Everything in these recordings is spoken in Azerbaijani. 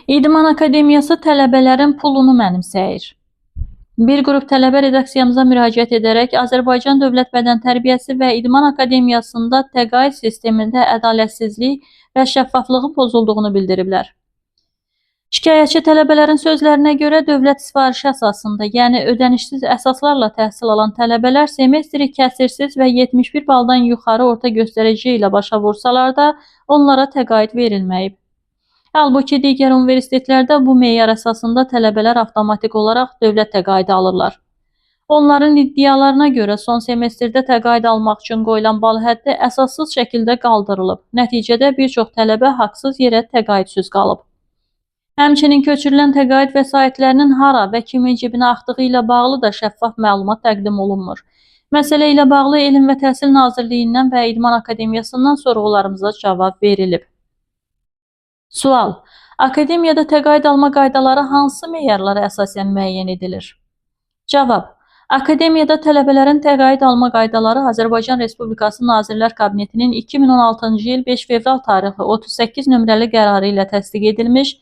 İdman Akademiyası tələbələrin pulunu mənimsəyir. Bir qrup tələbə redaksiyamıza müraciət edərək Azərbaycan Dövlət Bədən Tərbiyəsi və İdman Akademiyasında təqaüd sistemində ədalətsizlik və şəffaflığın pozulduğunu bildiriblər. Şikayətçi tələbələrin sözlərinə görə dövlət sifarişi əsasında, yəni ödənişsiz əsaslarla təhsil alan tələbələr semestri kəsirsiz və 71 baldan yuxarı orta göstərici ilə başa vursalar da, onlara təqaüd verilməyib. Halbuki digər universitetlərdə bu meyar əsasında tələbələr avtomatik olaraq dövlət təqaüdü alırlar. Onların iddialarına görə son semestrdə təqaüd almaq üçün qoyulan bal həddi əsassız şəkildə qaldırılıb. Nəticədə bir çox tələbə haqsız yerə təqaüdsüz qalıb. Həmçinin köçürülən təqaüd vəsaitlərinin hara və kimin cibinə axdığı ilə bağlı da şəffaf məlumat təqdim olunmur. Məsələ ilə bağlı Elm və Təhsil Nazirliyindən və İdman Akademiyasından sorğularımıza cavab verilib. Sual: Akademiyada təqaüd alma qaydaları hansı meyarlara əsasən müəyyən edilir? Cavab: Akademiyada tələbələrin təqaüd alma qaydaları Azərbaycan Respublikası Nazirlər Kabinetinin 2016-cı il 5 fevral tarixli 38 nömrəli qərarı ilə təsdiq edilmiş,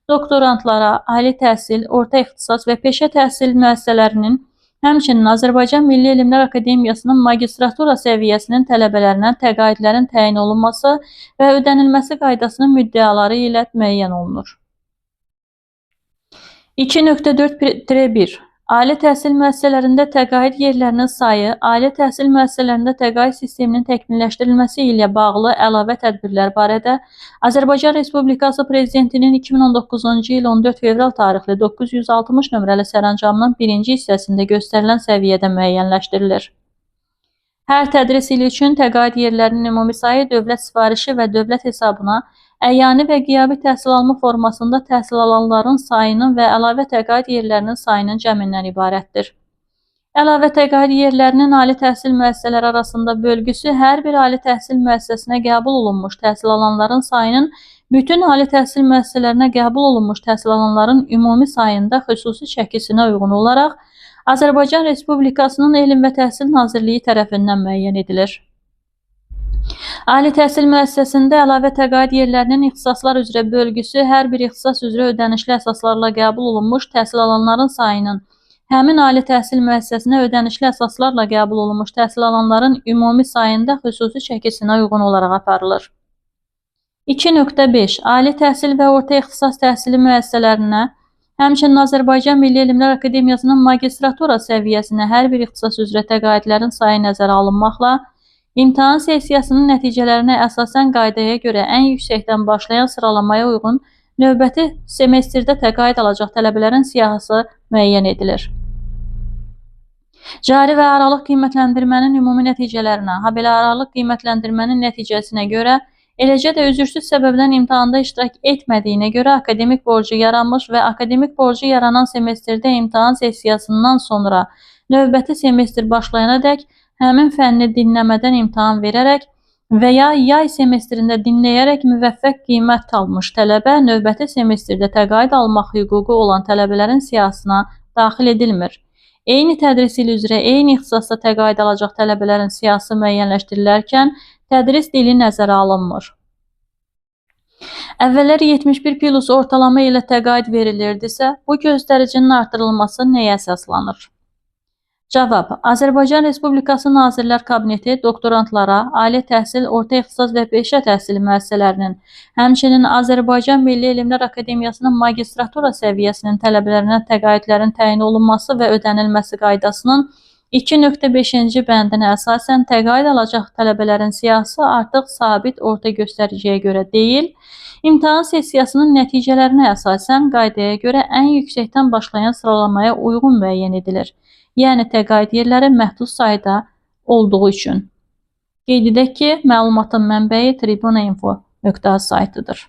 doktorantlara, ali təhsil, orta ixtisas və peşə təhsil müəssisələrinin, həmçinin Azərbaycan Milli Elmlər Akademiyasının magistratura səviyyəsinin tələbələrinə təqaüdlərin təyin olunması və ödənilməsi qaydasının müddəaları ilə müəyyən olunur. 2.4-1. Ali təhsil müəssisələrində təqaüd yerlərinin sayı, ali təhsil müəssisələrində təqaüd sisteminin təkmilləşdirilməsi ilə bağlı əlavə tədbirlər barədə Azərbaycan Respublikası Prezidentinin 2019-cu il 14 fevral tarixli 960 nömrəli sərəncamının birinci hissəsində göstərilən səviyyədə müəyyənləşdirilir. Hər tədris ili üçün təqaüd yerlərinin ümumi sayı dövlət sifarişi və dövlət hesabına əyani və qiyabi təhsil alma formasında təhsil alanların sayının və əlavə təqaüd yerlərinin sayının cəmindən ibarətdir. Əlavə təqaüd yerlərinin ali təhsil müəssisələri arasında bölgüsü hər bir ali təhsil müəssisəsinə qəbul olunmuş təhsil alanların sayının bütün ali təhsil müəssisələrinə qəbul olunmuş təhsil alanların ümumi sayında xüsusi çəkisinə uyğun olaraq Azərbaycan Respublikasının Elm və Təhsil Nazirliyi tərəfindən müəyyən edilir. Ali təhsil müəssisəsində əlavə təqaüd yerlərinin ixtisaslar üzrə bölgüsü hər bir ixtisas üzrə ödənişli əsaslarla qəbul olunmuş təhsil alanların sayının həmin ali təhsil müəssisəsinə ödənişli əsaslarla qəbul olunmuş təhsil alanların ümumi sayında xüsusi çəkisinə uyğun olaraq aparılır. 2.5. Ali təhsil və orta ixtisas təhsili müəssisələrinə, həmçinin Azərbaycan Milli Elmlər Akademiyasının magistratura səviyyəsinə hər bir ixtisas üzrə təqaüdlərin sayı nəzərə alınmaqla İmtahan sessiyasının nəticələrinə əsasən qaydaya görə ən yüksəkdən başlayan sıralamaya uyğun növbəti semestrdə təqaüd alacaq tələbələrin siyahısı müəyyən edilir. Cari və aralıq qiymətləndirmənin ümumi nəticələrinə, habelə aralıq qiymətləndirmənin nəticəsinə görə, eləcə də üzürsüz səbəbdən imtahanda iştirak etmədiyinə görə akademik borcu yaranmış və akademik borcu yaranan semestrdə imtahan sessiyasından sonra növbəti semestr başlayana dək həmin fənni dinləmədən imtahan verərək və ya yay semestrində dinləyərək müvəffəq qiymət almış tələbə növbəti semestrdə təqaüd almaq hüququ olan tələbələrin siyahısına daxil edilmir. Eyni tədris ili üzrə eyni ixtisasda təqaüd alacaq tələbələrin siyahısı müəyyənləşdirilərkən tədris dili nəzərə alınmır. Əvvəllər 71 plus ortalama ilə təqaüd verilirdisə, bu göstəricinin artırılması nəyə əsaslanır? Cavab: Azərbaycan Respublikası Nazirlər Kabineti doktorantlara, ali təhsil, orta ixtisas və peşə təhsili müəssisələrinin, həmçinin Azərbaycan Milli Elmlər Akademiyasının magistratura səviyyəsinin tələbələrinə təqaüdlərin təyin olunması və ödənilməsi qaydasının 2.5-ci bəndinə əsasən təqaüd alacaq tələbələrin siyahısı artıq sabit orta göstəriciyə görə deyil, imtahan sessiyasının nəticələrinə əsasən qaydaya görə ən yüksəkdən başlayan sıralamaya uyğun müəyyən edilir. Yəni təqaüd yerləri məhdud sayda olduğu üçün. Qeyd edək ki, məlumatın mənbəyi tribunainfo.az saytıdır.